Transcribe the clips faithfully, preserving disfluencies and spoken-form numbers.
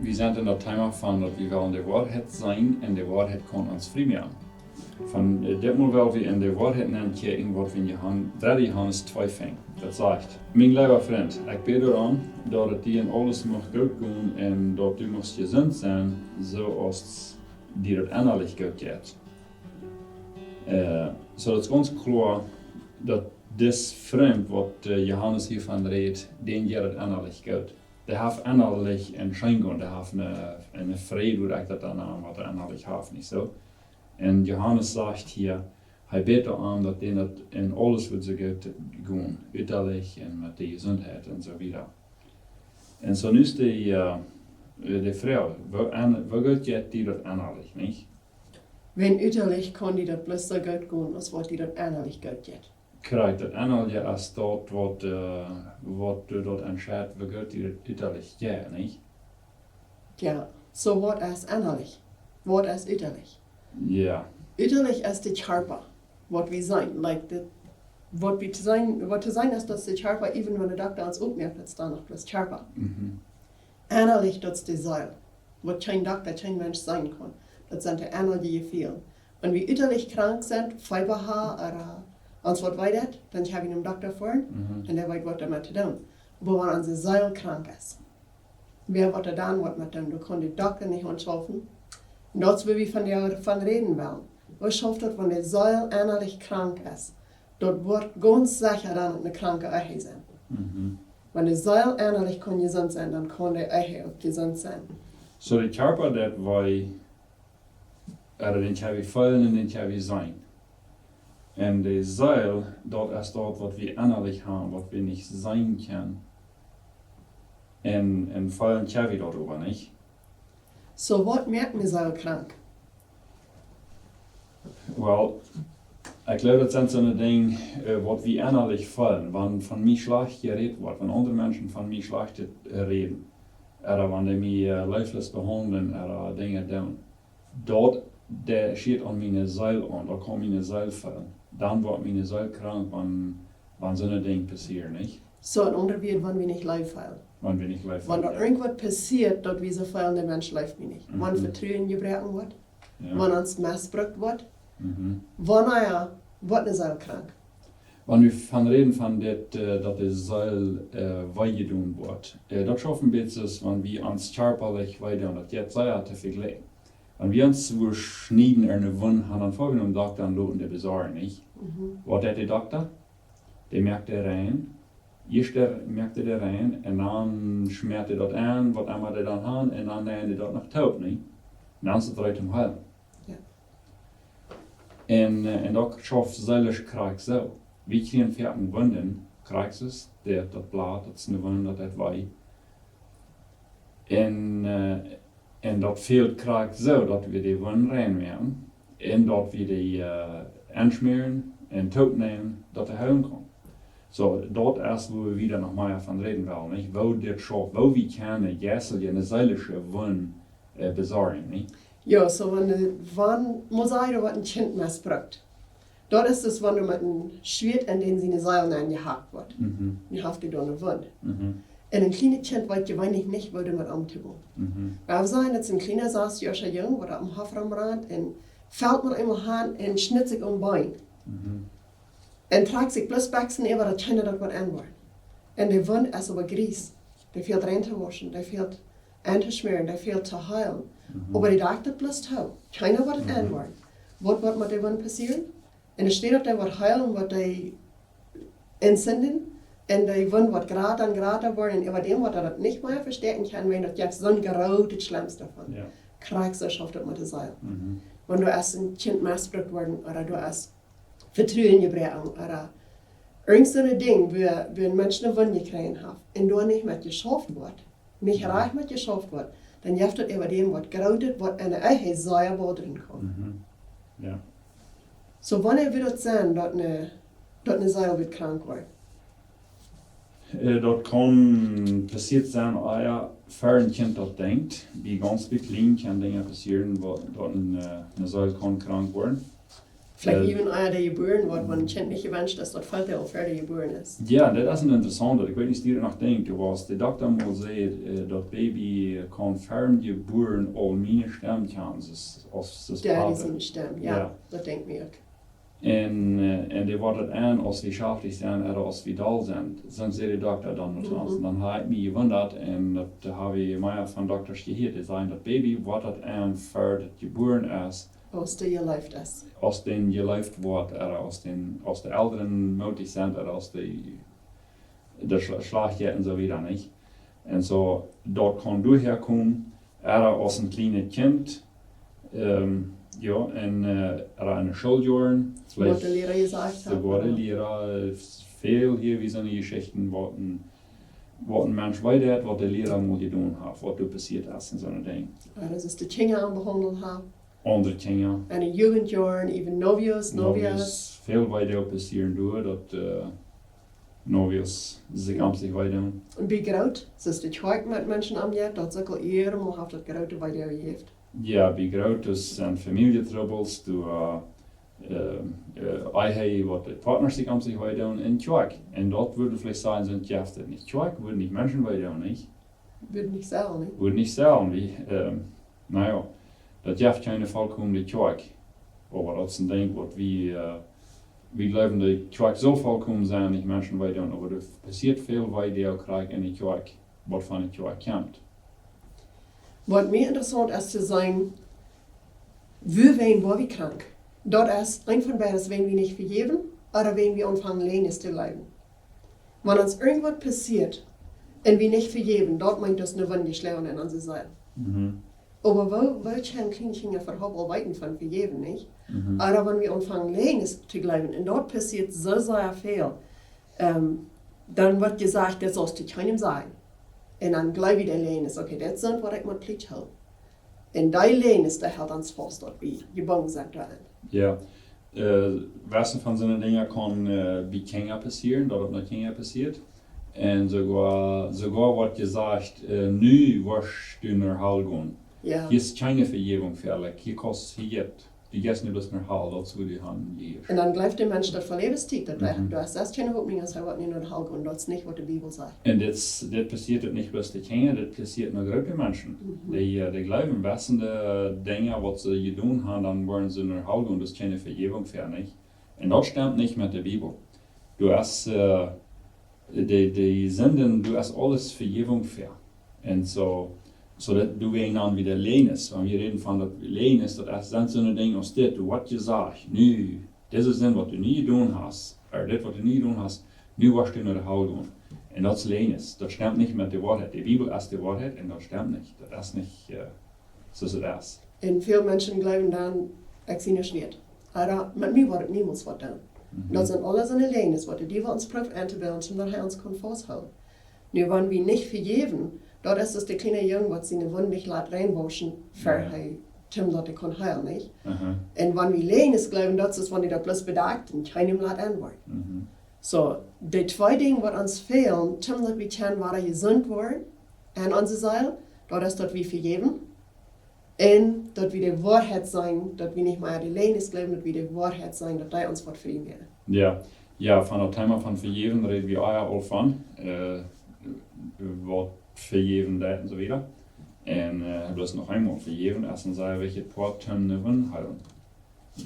Wie sent en daut Thema von daut wie wellen de Woarheit seenen un de Woarheit kaun ons frie moaken. Von, äh, dit Mol well wie en de Woarheit nenkjikjen, waut wie en Johan-, dredde Johanes twee finjen. Daut sajcht: "Mien leewa Frint, ekj bäd doaromm, daut et die en aules mucht goot gonen un daut du muchst jesunt sennen, soo aus die daut ennalich goot jeit." Äh, soo daut es gaunz kloa, daut dis Frint, waut, äh, Johanes hia von rät, dän jeit et ennalich goot. Dee haft ennalich een Scheengonen, dee haft eene, eene Fräd, woo ekj daut dan aun, waut hee ennalich haft, nich soo? Un Johanes sajcht hia, hee bäd doaromm, daut dän daut en aules wudd soo goot gonen, utalich un met de Jesuntheit un soo wieda. Un soo nu es de, äh, de Froag, woo en-, woo goot jeit die daut ennalich, nich? Wan utalich kaun die daut bloos soo goot gonen, aus waut die daut ennalich goot jeit. Krakjt, daut ennaliche es daut, waut, äh, waut du daut entscheidst, woo goot die daut utalich jeit, nich? Jo, soo waut es ennalich? Waut es utalich? Jo. Utalich es de Kjarpa, waut wie seenen. Like, de, waut wie to seenen, waut to seenen es, daut es de Kjarpa, even wan de Dokta ons oppmoakt, daut es dan noch bloos Kjarpa. Mhm. Ennalich, daut es de Seel. Waut kjeen Dokta, kjeen Mensch seenen kaun. Daut sent de ennaliche Jefeelen. Wan wie utalich krank sent, Feeba haben, ooda, äh, ons waut wee deit, dan go wie nom Dokta foaren, mhm, un dee weet waut doamet to doonen. Oba wan onse Seel krank es, wäa woat doa dan waut met doonen? Doa kaun de Dokta nich aunschaufen. Un daut es, wua wie von de, von räden wellen. Waut schauft daut, wan de Seel ennalich krank es? Daut woat gaunz secha dan eene kranke Ehe sennen. Mhm. Wan de Seel ennalich kaun jesunt sennen, dan kaun de Ehe uk jesunt sennen. Soo, de Kjarpa deit wee, äh, dän kjenn wie feelen un dän kjenn wie seenen. Un de Seel, daut es daut, waut wie ennalich haben, waut wie nich seenen kjennen. Un, un feelen kjenn wie daut oba nich. Soo, waut moakt mie soo krank? Well, ekj jleew, daut sent soone Dinja, äh, waut wie ennalich feelen. Wan von mie schlajcht jerät woat, wan aundre Menschen von mie schlajcht, äh, räden, ooda wan dee mie, äh, leeflos behaundlen, ooda Dinja doonen, daut, daut schieet aun miene Seel aun, daut kaun miene Seel feelen. Dan woat miene Seel krank, wan, wan soone Dinja passieren, nich? Soo, en aundre Wieed, wan wie nich leef feelen. Wan wie nich leef feelen, jo. Wan doa irjentwaut passieet, daut wie soo feelen, de Mensch leeft mie nich. Wan, mhm, Vetruen jebroaken woat, jo, wan ons mesbrukt woat, mhm, wan, jo, woat ne Seel krank. Wan wie von räden von dit, äh, daut de Seel, äh, wee jedonen woat, äh, daut schauft een bät soo, wan wie ons kjarpalich wee doonen, daut jeit sea to vejlikjen. Wan wie ons woo schnieden ooda ne Wund haben, dan foa wie nom Dokta un loten dee besorjen, nich? Mhm. Waut deit de Dokta? Dee moakt dee rein. Ieescht dee moakt dee rein un dan schmäat dee daut aun, waut emma dee dan haben, un dan nemt dee daut noch toop, nich? Un dan es et reed toom heelen. Jo. Un, äh, un daut schauft seelisch krakjt soo. Wie kjrieen foaken Wunden, krakjt soo, daut, daut Bloot, daut es ne Wund, daut deit wee. Un, äh, un daut fält krakjt soo, daut wie de Wund rein moaken un daut wie dee, äh, aunschmäaren un toop nämen, daut dee heelen kaun. Soo, daut es, wua wie dan noch mea von räden wellen, nich? Woo dit schauft, woo wie kjennen jeistlich ne seelische Wund, äh, besorjen, nich? Jo, soo wan, äh, wan, mott ekj sajen, waut een Kjint mesbrukt. Daut es dus, wan doa met een Schwieet en dän siene Seel nenjehakt woat. Mhm. Nu haft dee doa ne Wund. Mhm. Un een kjlienet Kjint weet jeweenlich nich, woo doamet omtogonen. Mhm. Wie sajen, daut es een kjliena sas Joa oola Jung, waut oppem Hoff romrant un felt met eemol han un schnit sikj aum Been. Mhm. Un trakjt sikj bloos Bekjsen äwa, daut kjeena daut waut aunwoat. Un de Wund es oba gries. Dee fält rein to wauschen, dee fält auntoschmäaren, dee fält to heelen. Mhm. Oba dee deit daut bloos too. Kjeena woat et, mhm, aunwoaren. Waut woat met de Wund passieren? Un enne Städ daut dee woat heelen, woat dee entzünden, un de Wund woat jrata un jrata woaren, un äwa däm woat daut nich mea vestäakjen kjennen, wiels daut jeft soon grootet Schlemm doavon. Jo. Krakjt soo schauft daut met de Seel. Mhm. Wan doa es een Kjint mesbrukt worden, ooda doa es Vetruen jebroaken, ooda irjent soone Dinj, wua, wua een Mensch ne Wund jekjräajen haft, un doa nich met jeschauft woat, nich, mhm, rajcht met jeschauft woat, dan jeft daut äwa däm waut Grootet, waut enne Ehe sea bodren kaun. Mhm. Jo. Soo, wanea wudd daut sennen, daut ne, daut ne Seel wudd krank woaren? Äh, daut kaun passieet sennen, ah jo, ver een Kjint daut denkjt. Bie gaunz bie kjlien kjennen Dinja passieren, waut, daut een, äh, ne Seel kaun krank woaren. Veleicht even ea dee jebuaren woat, wan een Kjint nich jewenscht es, daut felt hee aul ver dee jebuaren es. Jo, daut es een interessaunta. Ekj weet nich, aus du doa noch denkjst, du waut de Dokta mol säd, äh, daut Baby kaun ver daut Jebuaren aul miene Stemm kjanen, aus, aus, aus Jo, Papa. Dee siene Stemm, jo, Jo. Daut denkj ekj uk. Un, äh, un dee woat daut aun, aus wie schaftich sent, ooda aus wie doll sent. Soo säd de Dokta dan to ons. Mhm. Dan hab ekj mie jewundat, un daut hab ekj mea von Doktasch jehieet, dee sajen, daut Baby woat daut aun ver daut jebuaren es, Aus dee jeleeft es. Aus dee jeleeft woat, ooda aus dee, aus de Elren moodich sent, ooda aus dee, de Schla-, Schlajchtheit un soo wieda, nich? Un soo, daut kaun doahan komen, ooda aus een kjlienet Kjint, ähm, jo, un, äh, ooda enne Schooljoaren, Waut de Liera jesajcht haft, soogoa de jo. Liera, äh, väl hia, wie soone Jeschichten, waut een, waut een Mensch weet, waut de Liera mol jedonen haft, waut doa passieet es un soone Dinja. Jo, daut es de Kjinja aunbehaundelt haft. Aundre Kjinja. Enne Jugendjoaren, even Novios, Novias. Novias, väl wee doa passieren doa, daut, äh, Novias sikj aun sikj wee doonen. Un bie groot, soo aus de Kjoakj met Menschen omjeit, daut es uk aul ieeschtmol haft daut groote Wee doa jejäft. Jo, bie groot, daut sent Famieljetrubbels, doa, äh, äh, äh, Ehe, waut de Partnasch sikj aun sikj wee doonen, un Kjoakj. Un daut wudd veleicht sajen, sent jeft et nich. Kjoakj wudd nich Menschen wee doonen, nich? Wudd nich sellen, nich? Wudd nich sellen, wie, ähm, na jo, daut jeft kjeene volkomne Kjoakj. Oba daut es een Dinkj, waut wie, äh, wie jleewen, de Kjoakj saul volkomen sennen, nich Menschen wee doonen, oba doa passieet väl wee doa krakjt enne Kjoakj, waut von de Kjoakj kjemt. Waut mie interessaunt es to seenen, woo, wan woa wie krank? Daut es eent von beides, wan wie nich vejäwen, ooda wan wie aunfangen Läajes to jleewen. Wan ons irjentwaut passieet un wie nich vejäwen, daut meent, daut es eene Wund jeschloagen en onse Seel. Mhm. Oba woo, woo kjennen kjliene Kjinja äwahaupt aul weeten von vejäwen, nich? Mhm. Ooda wan wie aunfangen Läajes to jleewen, un daut passieet soo sea väl, ähm, dan woat jesajcht, daut saust du kjeenem sajen. Un dan jleew wie de Läajes, okay, daut es waut ekj mott plicht hoolen. Un dee Läajes, dee helt ons faust, daut wie jebungen sent doaraun. Jo. Äh, waut von soone Dinja kaun, äh, bie Kjinja passieren, daut et no Kjinja passieet. Un soogoa, soogoa woat jesajcht, äh, nu woascht du no Hal gonen. Jo. Hia es kjeene Vejäwunk fa, like, hia kaust, hia jeft, du jeist nu bloos no Hal, daut es woo du han hia. Un dan jleeft de Mensch daut fa Läwenstiet, daut hee, Mhm. du hast, hast kjeene Hopninj, aus hee woat nu no Hal gonen, daut es nich waut de Bibel sajcht. Un dit, dit passieet nich bloos de Kjinja, dit passieet no groote Menschen. Mhm. Dee, äh, dee jleewen, waut sent de Dinja, waut see jedonen haben, dan woaren see no Hal gonen, daut es kjeene Vejäwunk fa, nich? Un daut stemt nich met de Bibel. Du hast, äh, de, de Sinden, du hast aules Vejäwunk fa. Un soo, soo daut du wan wie de Läajes, wan wie räden von daut Läajes, daut es dan soone Dinja aus dit, du woascht jesajcht, nu, dise Sind, waut du nu jedonen hast, ooda dit, waut du nu jedonen hast, nu woascht du no Hal gonen. Un daut es Läajes, daut stemt nich met de Woarheit. De Bibel es de Woarheit un daut stemt nich. Daut es nich, äh, soo aus et es. Un väl Menschen jleewen dan, ekj sie nich wieet. Ooda met mie woat et niemols waut doonen. Mhm. Daut sent aules soone Läajes, waut de Diewel ons prooft auntobillen, soo daut hee ons kaun fausthoolen. Nu, wan wie nich vejäwen, daut es aus de kjliene Jung, waut siene Wund nich lat reinwauschen, ver Jo. hee, toom daut hee kaun heelen, nich? Aha. Un wan wie Läajes jleewen, daut es aus wan hee daut bloos bedakjt un kjeenem lat aunwoaren. Mhm. Soo, de twee Dinja, waut ons fälen, toom daut wie kjennen wada jesunt woaren en onse Seel, daut es daut wie vejäwen, un daut wie de Woarheit sajen, daut wie nich mea de Läajes jleewen, daut wie de Woarheit sajen, daut dee ons woat frie moaken. Jo, jo, von daut Thema von vejäwen räd wie ea aul von, äh, waut vejäwen deit un soo wieda. Un, äh, daut es noch eemol, vejäwen es een sea wichtjet Poat toom de Wund heelen.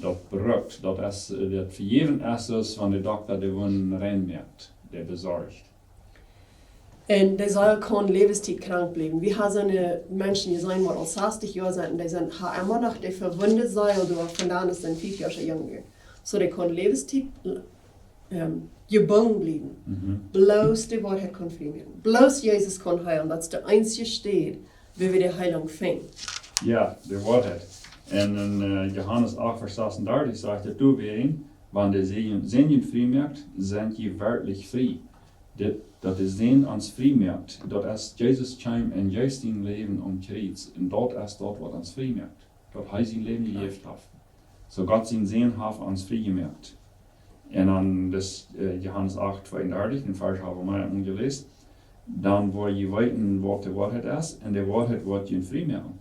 Daut brukt, daut es, äh, daut vejäwen es aus wan de Dokta de Wund rein moakt, dee besorcht. Un de Seel kaun Läwenstiet krank bliewen. Wie haben soone Menschen jeseenen, waut aul sastich Joa sent, un dee sent, haben emma noch de vewunde Seel doa, von dan aus see fief Joa jung wieren. Soo, dee kaun Läwenstiet, ähm, jebungen bliewen. Mhm. Bloos de Woarheit kaun frie moaken. Bloos Jesus kaun heelen. Daut es de eensje Städ, wua wie de Heelunk finjen. Jo, de Woarheit. Un en, äh, Johanes acht, Varsch sasuntachtig sajcht et: "Doawäajen, wan de Sän, Sän junt frie moakt, sent jie werkjlich frie." Dit, daut de Sän ons frie moakt, daut es, Jesus kjeem un jeef sien Läwen aum Kjriez. Un daut es daut, waut ons frie moakt. Daut hee sien Läwen jejäft haft. Soo Gott sien Sän haft ons frie jemoakt. Un dan daut, äh, Johanes acht, tweeundartich, dän Varsch haben wie mol jeläst. Dan woa jie weeten, waut de Woarheit es, un de Woarheit woat junt frie moaken.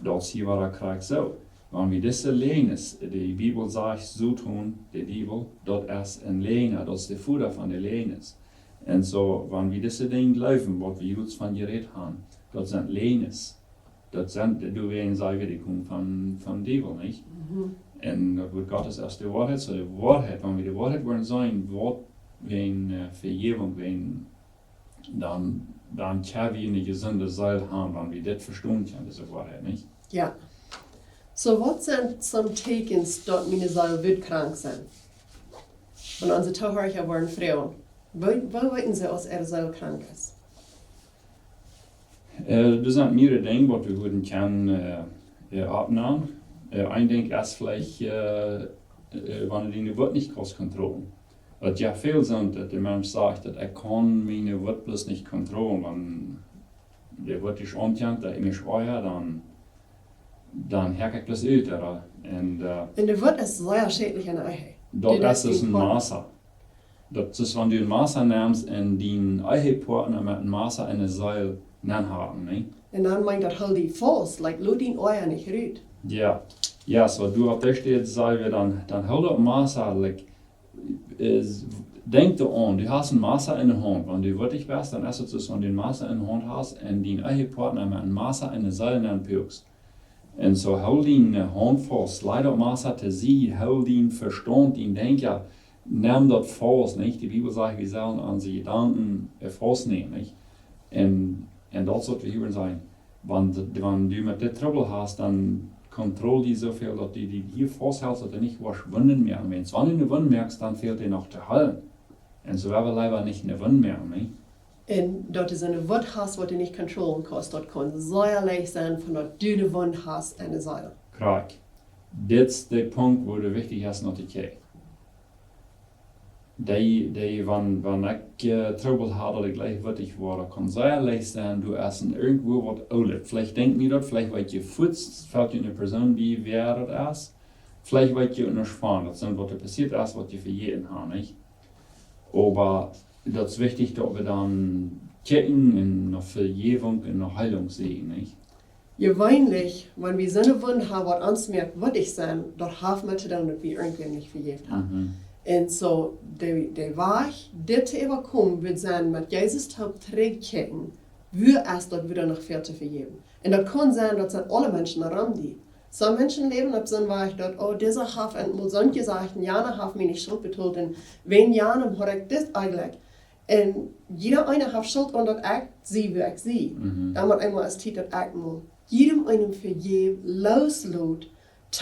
Daut es hia wada krakjt soo. Wan wie dise Läajes, de Bibel sajcht, Soton, de Diewel, daut es een Läajna, daut es de Voda von de Läajes. Un soo, wan wie dise Dinja jleewen, waut wie jrods von jerät haben, daut sent Läajes. Daut sent, doawäajen saj wie, dee komen von, vom Diewel, nich? Un daut Wuat Gottes es de Woarheit, soo de Woarheit, wan wie de Woarheit woaren seenen, waut wie, äh, Vejäwunk, wie dan, dan kjenn wie eene jesunde Seel haben, wan wie dit vestonen kjennen, dise Woarheit, nich? Jo. Soo, waut sent some Teakjens, daut miene Seel woat krank sennen? Un onse Toohiera woaren froagen, woo, woo weeten see, aus äare Seel krank es? Äh, doa sent mearere Dinja, waut wie wudden kjennen, äh, äh, oppnämen. Äh, een Dinkj es veleicht, äh, äh, wan du diene Wut nich kaust kontrollieren. Daut jo väl sent, daut de Mensch sajcht, daut ekj kaun miene Wut bloos nich kontrollieren, wan de Wut die aunkomt, daut ekj mie oaja, dan, dan hak ekj bloos ut, ooda? Un, äh, Un de Wut es sea schädlich enne Ehe. Daut es een Massa. Daut es, wan du een Massa nemst un dien Ehepartner met een Massa enne Seel nenhaken, nä? Un dan meent daut, hool die faust, like, lot dien Oaja nich rut. Jo. Jo, soo du opp dee Städ sajchst, dan, dan hool daut Massa, like, äh, denkj doaraun, du hast een Massa enne Haunt. Wan du wutich best, dan es et soo, wan du een Massa enne Haunt hast un dien Ehepartner met een Massa enne Seel nenpuakst. Un soo hool dien, äh, Haunt faust, laj daut Massa to Sied, hool dien Vestaunt, dien Denkjen, nem daut faust, nich? De Bibel sajcht, wie sellen onse Jedanken, äh, faustnämen, nich? Un, un daut es waut wie hia sajen. Wan, wan du met dit Trubbel hast, dan kontrollier die soo väl, daut du die hia fausthältst, daut du nich woascht Wunden moaken. Wan, wan du eene Wund moakst, dan fält dee noch to heelen. Un soo woa wie leewa nich eene Wund moaken, nä? Un daut du soone Wut hast, waut du nich kontrollieren kaust, daut kaun sea leicht sennen, von daut du eene Wund hast enne Seel. Krakjt. Dit es de Punkt, wua daut wichtich es, no to kjikjen. Dee, dee, wan, wan ekj, äh, Trubbel hab, daut ekj leicht wutich woa, daut kaun sea leicht sennen, du hast irjentwua waut Oolet. Veleicht denkjst du daut, veleicht weetst du fuaz, fält die eene Persoon bie, wäa daut es. Veleicht weetst du uk noch von, daut sent waut doa passieet es, waut du vejäten hast, nich? Oba daut es wichtich, daut wie dan kjikjen un no Vejäwunk un no Heilunk seenen, nich? Jeweenlich, wan wie soone Wund haben, waut ons moakt wutich sennen, daut haft met to doonen, daut wie irjentwäm nich vejäft haben. Mhm. Un soo, de, de Wajch, dit to äwakomen, woat sennen, met Jesus toop trigjkjikjen, wua es daut, wua noch väl to vejäwen. Un daut kaun sennen, daut sent aule Menschen rom die. Some Menschen läwen opp soon Wajch, daut, oh, disa haft eemol soont jesajcht, un jana haft mie nich Schult betolt, un wäajen janem haud ekj dit eejentlich. Un jieda eena haft Schult aun daut ekj sie, wua ekj sie. Mhm. Dan woat eemol es Tiet, daut ekj mol jiedem eenen vejäw, loslot,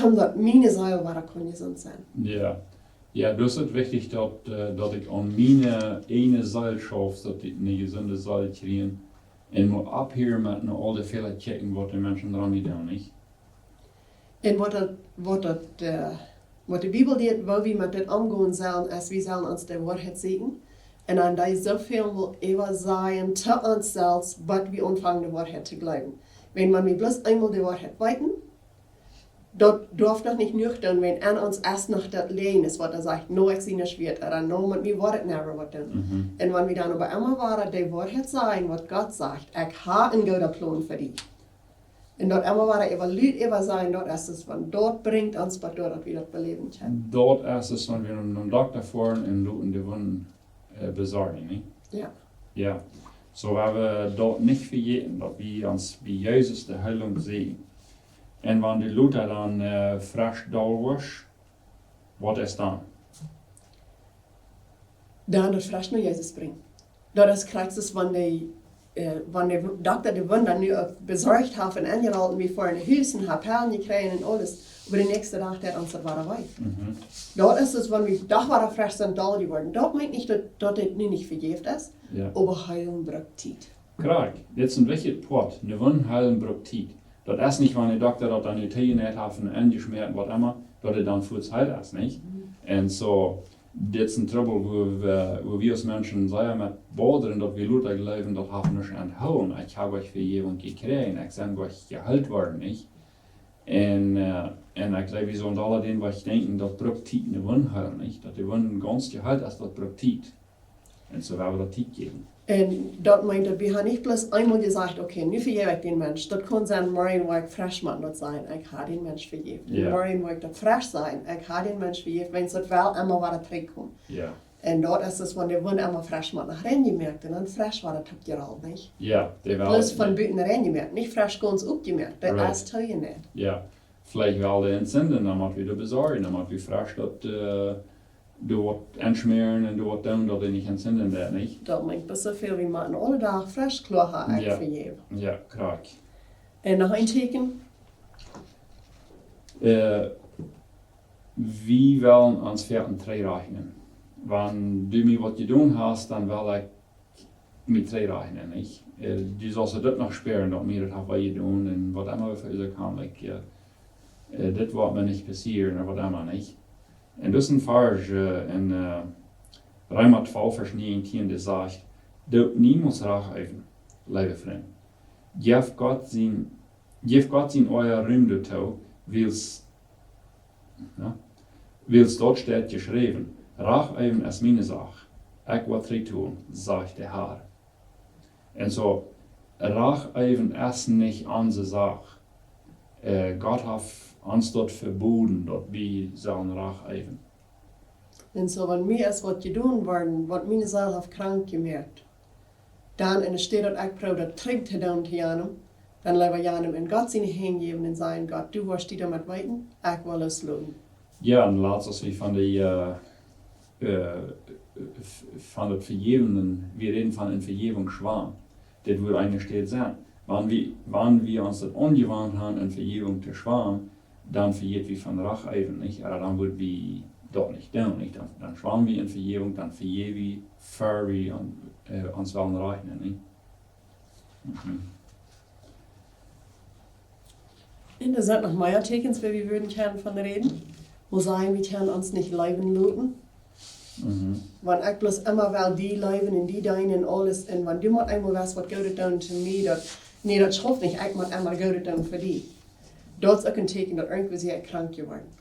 om daut miene Seel wada kunn jesunt sennen. Jo. Jo, daut es wichtich, daut, äh, daut ekj aun miene eejne Seel schauf, daut ekj eene jesunde Seel kjrie. Un mott opphieren met no aul de Fäla kjikjen, waut de Menschen rom mie doonen, nich? Un waut daut, waut daut, äh, waut de Bibel lieet, woo wie met dit omgonen sellen, es wie sellen ons de Woarheit sieekjen. Un dan dee soo väl mol äwasajen to ons selfst, waut wie aunfangen de Woarheit to jleewen. Wan, wan wie bloos eemol de Woarheit weeten, daut darf noch nich jenuach doonen, wan aun ons es noch daut Läajen es, waut doa sajcht, no, ekj sie nich wieet, ooda no, met mie woat et never waut doonen. Mhm. Un wan wie dan oba emma wada de Woarheit sajen, waut Gott sajcht, ekj hab eenen gooden Plon fa die. Un daut emma wada äwa lud äwasajen, daut es et, wan daut brinjt ons waut doa, daut wie daut beläwen kjennen. Daut es et, wan wie no dän Dokta foaren un loten de Wunden, äh, besorjen, nä? Jo. Jo. Soo, woa wie daut nich vejäten, daut wie ons bie Jesus de Heilunk seenen. Un wan du lota dan, äh, fresch doll woascht, waut es dan? Dan daut fresch no Jesus brinjen. Daut es krakjt soo aus wan de, äh, wan de Dokta de Wund nu uk besorcht haft un aunjerollt, wie foaren no Hus un haben Pellen jekjräajen un aules, oba dän näakjsten Dach deit ons daut wada wee. Mhm. Daut es soo aus wan wie doch wada fresch sent doll jeworden. Daut meent nich, daut, daut dit nu nich vejäft es, jo, oba Heilunk brukt Tiet. Krakjt, dit es een wichtja Poat. Eene Wund heelen brukt Tiet. Daut es nich, wan de Dokta daut dan nu toojenäajt haft un aunjeschmäat, waut emma, daut et dan fuaz heelt es, nich? Mhm. Un soo, dit es een Trubbel, wua wie, wua wie aus Menschen sea met bodren, daut wie lota jleewen, daut haft nuscht aunjehoolen. Ekj hab Vejäwunk jekjräajen, ekj sie jeheelt worden, nich? Un, äh, un ekj jleew, wie sellen aule dän Wajch denkjen, daut brukt Tiet, eene Wund heelen, nich? Daut de Wund gaunz jeheelt es, daut brukt Tiet. Un Soo woa wie daut Tiet jäwen. Un daut meent daut wie haben nich bloos eemol jesajcht, okay, nu vejäw ekj dän Mensch. Daut kunn sennen, morjen woa ekj fresch moaken daut sajen, ekj hab dän Mensch vejäft. Un morjen woa ekj daut fresch sajen, ekj hab dän Mensch vejäft, wiels daut well emma wada trigjkomen. Un daut es daut, wan de Wund emma fresch moakt, no ren jemoakt un dan fresch wada toop jerolt, nich? Bloos von buten ren jemoakt, nich fresch gaunz oppjemoakt, daut es too jenäht. Veleicht well dee entzünden, dan mott wie doa besorjen, dan mott wie fresch daut, doa waut enschmäaren un doa waut doonen, daut dee nich entzünden deit, nich? Daut meent bloos soo väl, wie motten aule Doag fresch kloa haben, ekj vejäw. Jo, krakjt. Un noch een Tieekjen? Wie wellen ons Fäaten trigjrajchnen. Wan du mie waut jedonen hast, dan well ekj mie trigjrajchnen, nich? Du saust daut noch spieren, daut mie daut haft wee jedonen un waut emma wie fa use kaun, like, dit woat mie nich passieren, ooda waut emma, nich? Un daut es een Varsch en Reema twee, Varsch näajentieen, dee sajcht: Doot niemols Rach eewen, leewe Frind. Jäft Gott sien, jäft Gott sien Oaja Rum doatoo, wiels Jo? Wiels daut steit jeschräwen: Rach eewen es miene Sach, ekj woa trigjtolen, sajcht de Har. Un soo, Rach eewen es nich onse Sach. Gott haft ons daut veboden, daut wie sellen Rach eewen. Un soo, wan mie es waut jedonen worden, waut miene Seel haft krank jemoakt, dan enne Städ daut ekj proow daut trigj to doonen to janem, dan leewa janem en Gott siene Henj jäwen un sajen: Gott, du woascht die doamet weeten, ekj well loosloten. Jo, un latst, aus wie von de, von daut Vejäwen, wie räden von een Vejäwungsschwam. Dit wudd eene Städ sennen. Wan wie, wan wie ons daut aunjewant haben, een Vejäwungsschwam, dan vejät wie von Rach eewen, nich? Ooda dan wudd wie daut nich doonen, nich? Dan, dan schwam wie en Vejäwunk, dan vejäw wie, ver wie ons wellen rajchnen, nich? Un doa sent noch mea Tieekjens, wua wie wudden kjennen von räden. Mott sajen, wie kjennen ons nich leewen loten. Wan ekj bloos emma well die leewen un die deenen un aules, un wan du mau eemol west waut Goodet doonen to mie, daut, nä, daut schauft nich, ekj mott emma Goodet doonen fa die. Daut es uk een Tieekjen, daut irjentwua sie ekj krank jeworden.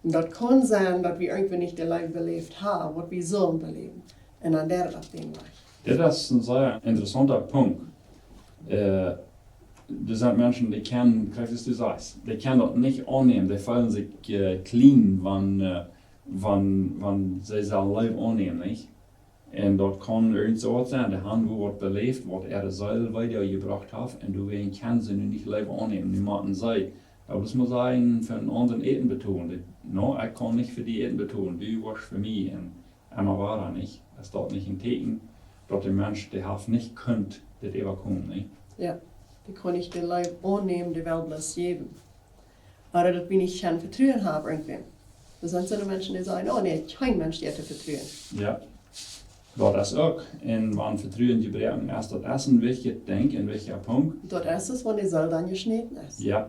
Un daut kaun sennen, daut wie irjentwua nich de Leew beläft haben, waut wie sullen beläwen. Un dan deit daut opp dän Wajch. Dit es een sea interessaunta Punkt. Doa sent Menschen, dee kjennen, krakjt aus du sajchst, dee kjennen daut nich aunnämen. Dee feelen sikj kjlien, wan, wan, wan see sellen Leew aunnämen, nich? Un daut kaun irjent soo waut sennen. Dee haben wua waut beläft, waut äare Seel wieda jebrocht haft, un doawäajen kjennen see nu nich Leew aunnämen. Nu motten see, daut mott mau sennen, fa eenen aundren Äten betolen. No, ekj kaun nich fa die Äten betolen, du woascht fa mie. Un emma wada, nich? Es daut nich een Tieekjen, daut de Mensch, dee haft nich kunt dit äwakomen, nich? Jo, dee kaun nich de Leew aunnämen, dee well bloos jäwen. Ooda daut wie nich kjeen Vetruen haben opp irjentwäm. Doa sent soone Menschen, dee sajen: Oh nä, kjeen Mensch jeit to vetruen. Jo. Daut es uk. Un wan Vetruen jebroaken es, daut es een wichtja Dinkj, een wichtja Punkt. Daut es daut, wan de Seel dan jeschnäden es. Jo.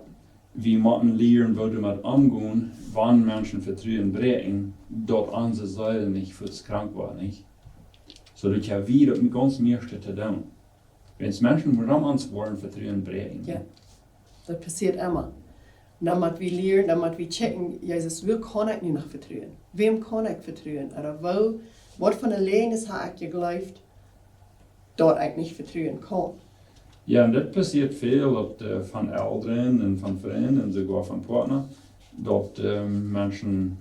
Wie motten lieren, woo wie doamet omgonen, wan Menschen Vetruen bräakjen, daut onse Seel nich fuaz krank woat, nich? Soo daut jo wie daut gaunz mieeschte to doonen. Wan Menschen, wuarom ons woaren Vetruen bräakjen. Jo, daut passieet emma. Dan mott wie lieren, dan mott wie checken, Jesus, woo kaun ekj nu noch vetruen? Wäm kaun ekj vetruen? Ooda woo, waut fa eene Läajes hab ekj jejleeft, daut ekj nich vetruen kaun? Jo, un dit passieet väl, daut von Elren un von Frind un soogoa von Partner, daut Menschen,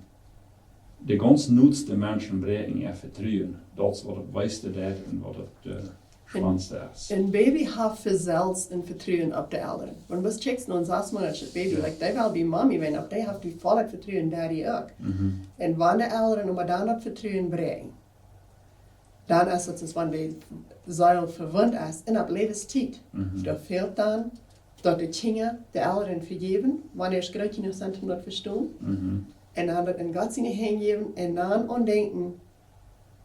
de gaunz noste Menschen bräakjen äa Vetruen. Daut es waut daut weiste deit un waut daut schwoaste es. Een Baby haft fa selfst een Vetruen opp de Elren. Wan du checkst no een sas Moonat Baby, like, dee well bie Mami, wan opp dee haft dee vollet Vetruen, Daddy uk. Un wan de Elren oba dan daut Vetruen bräakjen, dan es daut, aus wan de Seel vewunt es, un opp Läwenstiet. Daut fält dan, daut de Kjinja de Elren vejäwen, wan see groot jenuach sent om daut vestonen. Un dan daut en Gott siene Henj jäwen un dan aundenkjen,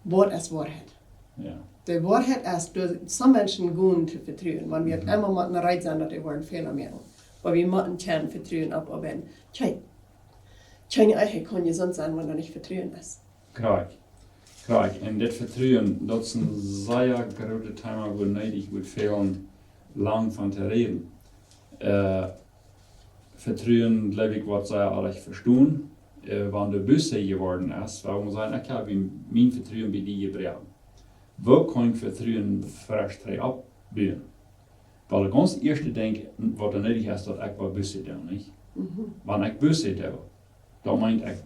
waut es Woarheit. Jo. De Woarheit es, doa sent Menschen goot to vetruen, wan wie emma motten reed sennen, daut dee woaren Fäla moaken. Oba wie motten kjeen Vetruen opp, opp een, kjeen, kjeen Ehe kaun jesunt sennen, wan doa nich Vetruen es. Krakjt. Krakjt. Un dit Vetruen, daut es een sea grootet Thema, wua needich wudd fälen lang von to räden. Vetruen, jleew ekj, woat sea oajch vestonen, wan doa Buße jeworden es, wua wie sajen, ekj hab mien Vetruen bie die jebroaken. Woo kaun ekj Vetruen fresch trigj oppbuen? Well, daut gaunz ieeschte Dinkj, waut doa needich es, daut ekj woa Buße doonen, nich? Wan ekj Buße doo, daut meent ekj,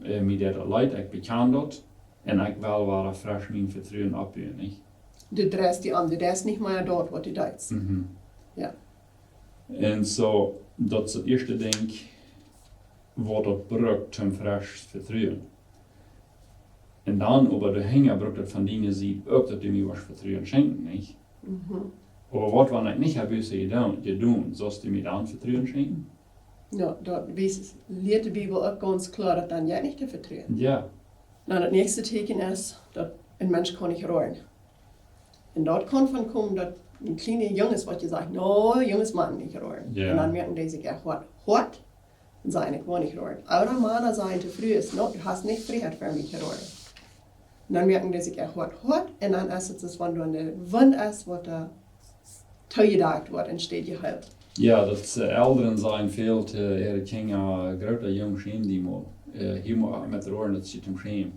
äh, mie deit daut leet, ekj bekjan daut, un ekj well wada fresch mien Vetruen oppbuen, nich? Du dreist die om, du deist nich mea daut, waut du deist. Jo. Un soo, daut es daut ieeschte Dinkj, waut daut brukt, om fresch Vetruen. Un dan oba doahinja brukt daut von diene Sied uk, daut du mie woascht Vetruen schenkjen, nich? Oba waut, wan ekj nich hab Buße jedonen, jedonen, saust du mie dan Vetruen schenkjen? Jo, daut wiest, lieet de Bibel uk gaunz kloa, daut dan jeit nich to vetruen. Jo. Na, daut näakjste Teakjen es, daut een Mensch kaun nich roaren. Un daut kaun von komen, daut een kjliene Jung es, waut je sajcht: "No, Junges motten nich roaren." Jo. Un dan moaken dee sikj ea hoat, hoat, un sajen: "Ekj woa nich roaren." Ooda Mana sajen to Frues: "No, du hast nich Frieheit fa mie to roaren." Un dan moaken dee sikj ea hoat, hoat, un dan es et soo aus wan doa een Wund es, waut doa toojedakt woat un steit jeheelt. Jo, daut, äh, Elren sajen väl to äare Kjinja: "Groota Jung, schäm die mol. Äh, hia mott met roaren, daut es je toom schämen."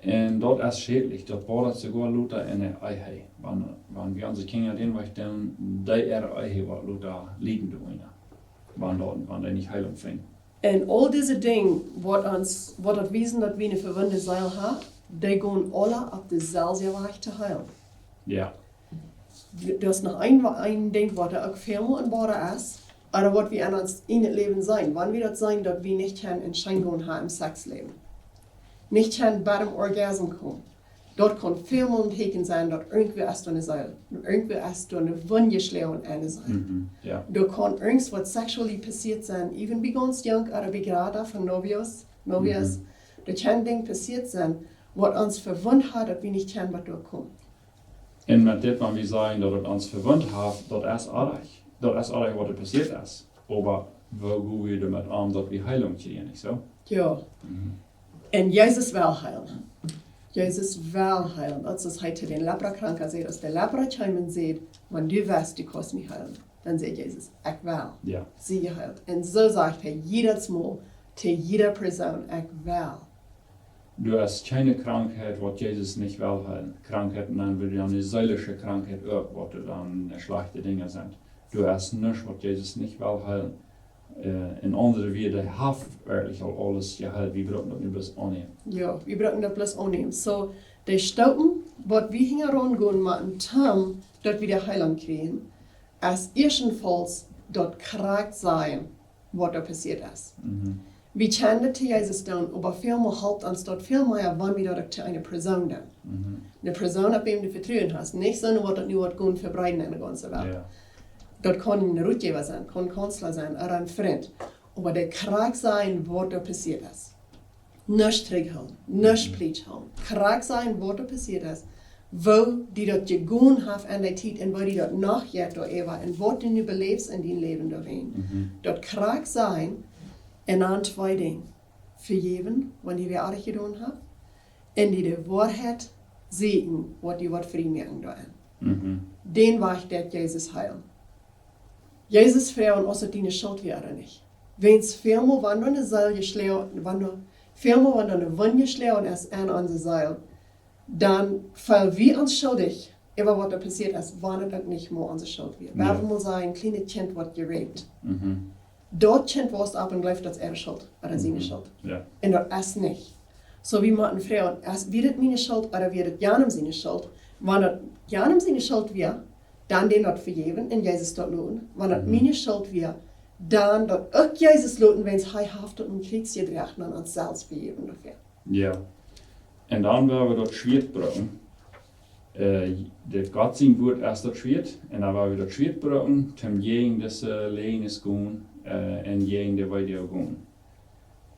Un daut es schädlich, daut woat soogoa lota enne Ehe. Wan, wan wie onse Kjinja dän Wajch doonen, dee äare Ehe woat lota lieden doarunja. Wan daut, wan dee nich Heilunk finjen. Un aul dise Dinja, waut ons, waut daut wiesen, daut wie eene vewunde Seel haben, dee gonen aula opp deeselwje Wajch to heelen. Jo. Daut es noch een, een Dinkj, waut doa uk väl mea aunboaren es, ooda waut wie aun ons en daut Läwen seenen. Wan wie daut seenen, daut wie nich kjennen een scheen gonen haben em Sexläwen. Nich kjennen bat em Orgasm komen. Daut kaun väl mol een Teakjen sennen, daut irjentwua es doa eene Seel. Irjentwua es doa eene Wund jeschloagen aun de Seel. Mhm, jo. Doa kaun irjent waut sexually passieet sennen, even bie gaunz junk ooda bie grada von novios, novias. Mhm. Doa kaun Dinja passieet sennen, waut ons vewundt haben, daut wie nich kjennen waut doa kjemt. Un met dit, wan wie sajen, daut et ons vewundt haft, daut es oajch. Daut es oajch, waut doa passieet es. Oba woo go wie doamet om, daut wie Heilunk kjrieen, nich soo? Jo. Mhm. Un Jesus well heelen. Jesus well heelen. Daut es, aus hee to dän Leprakranka säd, aus de Lepra kjeem un säd: "Wan du wist, du kaust mie heelen." Dan säd Jesus: "Ekj well." Jo. Sie jeheelt. Un soo sajcht hee jiedet Mol to jiede Persoon: "Ekj well." Doa es kjeene Krankheit, waut Jesus nich well heelen. Krankheit, dan woat dan de seelische Krankheit uk, waut doa dan, äh, schlajchte Dinja sent. Doa es nuscht, waut Jesus nich well heelen. Äh, en aundre Wieed, hee haft werkjlich aul aules jeheelt. Wie bruken daut nu bloos aunnämen. Jo, wie bruken daut bloos aunnämen. Soo, de Staupen, waut wie hinjaraun gonen motten, toom daut wie de Heilunk kjrieen, es ieeschtenfauls daut krakjt sajen, waut doa passieet es. Mhm. Wie kjennen daut to Jesus doonen, oba väl mol halpt ons daut väl mea, wan wie daut uk to eene Persoon doonen. Mhm. Eene Persoon, opp wäm du Vetruen hast. Nich soone, waut daut nu woat gonen vebreeden enne gaunze Welt. Jo. Daut kaun een Rotjäwa sennen, kaun een Counselor sennen, ooda een Frint. Oba daut krakjt sajen, waut doa passieet es. Nuscht trigjhoolen, nuscht Mhm. plietsch hoolen. Krakjt sajen, waut doa passieet es, woo die daut jegonen haft aun dee Tiet un woo die daut noch jeit doaräwa un waut du nu beläfst en dien Läwen doawäajen. Mhm. Daut krakjt sajen, un dan twee Dinja. Vejäwen, wan die wäa oajch jedonen haft, un die de Woarheit sajen, waut die woat frie moaken doaraun. Mhm. Dän Wajch deit Jesus heelen. Jesus froagt, aus et diene Schult wia ooda nich. Wiels väl mol, wan doa eene Seel jeschloagen, wan doa, väl mol, wan doa eene Wund jeschloagen es aun onse Seel, dan feelen wie ons schuldich äwa waut doa passieet es, wan et uk nich mol onse Schult wia. Jo. Wan wie mol sajen, een kjlienet Kjint woat jerapt. Mhm. Daut Kjint wausst opp un jleeft, daut es äare Schult, ooda siene Mhm. Schult. Jo. Un daut es nich. Soo, wie motten froagen, es, wia daut miene Schult, ooda wia daut janem siene Schult? Wan daut janem siene Schult wia, dan dän daut vejäwen un Jesus daut loten. Wan daut Mhm. miene Schult wia, dan daut uk Jesus loten, wiels hee haft daut aum Kjriez jedroagen un ons selfst vejäwen doafäa. Jo. Un dan woa wie daut Schwieet brucken. Äh, de Gott sien Wuat es daut Schwieet. Un dan woa wie daut Schwieet brucken, om jäajen dise Läajes to gonen, äh, un jäajen de Weedoag to gonen.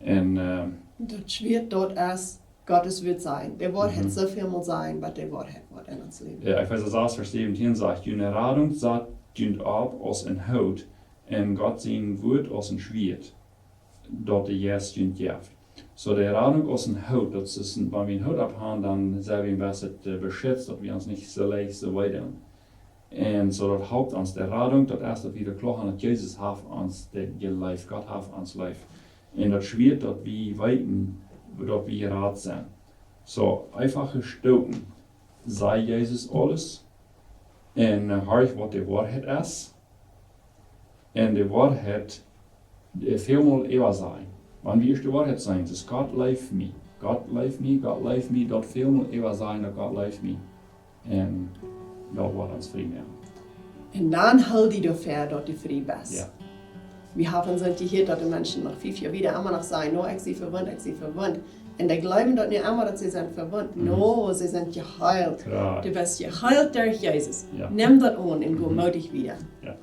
Un, äh, daut Schwieet, daut es Gott sien Wuat sajen. De Woarheit Mhm. soo väl mol sajen, waut de Woarheit woat en ons Läwen. Jo, Efeesa sas, Varsch säwentieen sajcht: "June Radunk sat junt opp aus een Hoot un Gott sien Wuat aus een Schwieet, daut de Jeist junt jeft." Soo, de Radunk aus een Hoot, daut es een, wan wie een Hoot opp haben, dan sent wie een bät, äh, beschitzt, daut wie ons nich soo leicht soo wee doonen. Un soo, daut halpt ons, de Radunk, daut es, daut wie daut kloa haben, daut Jesus haft ons de, jeleeft, Gott haft ons leef. Un daut Schwieet, daut wie weeten, daut wie jerat sent. Soo, eenfache Staupen, Saj Jesus aules un horch, waut de Woarheit es. Un de Woarheit, äh, välmol äwa sajen. Wan wie ieescht de Woarheit sajen, daut Gott leeft mie. Gott leeft mie, Gott leeft mie, daut välmol äwa sajen, daut Gott leeft mie. Un daut woat ons frie moaken. Un dan hool die doafäa, daut du frie best. Jo. Wie haben sent jehieet, daut de Menschen no fief Joa wieda emma noch sajen: "No, ekj sie vewunnt, ekj sie vewunnt." Un dee jleewen daut nu emma, daut see sent vewunnt. Mhm. No, see sent jeheelt. Klar. Du best jeheelt derch Jesus. Jo. Nemm daut aun un go moodich wieda. Jo.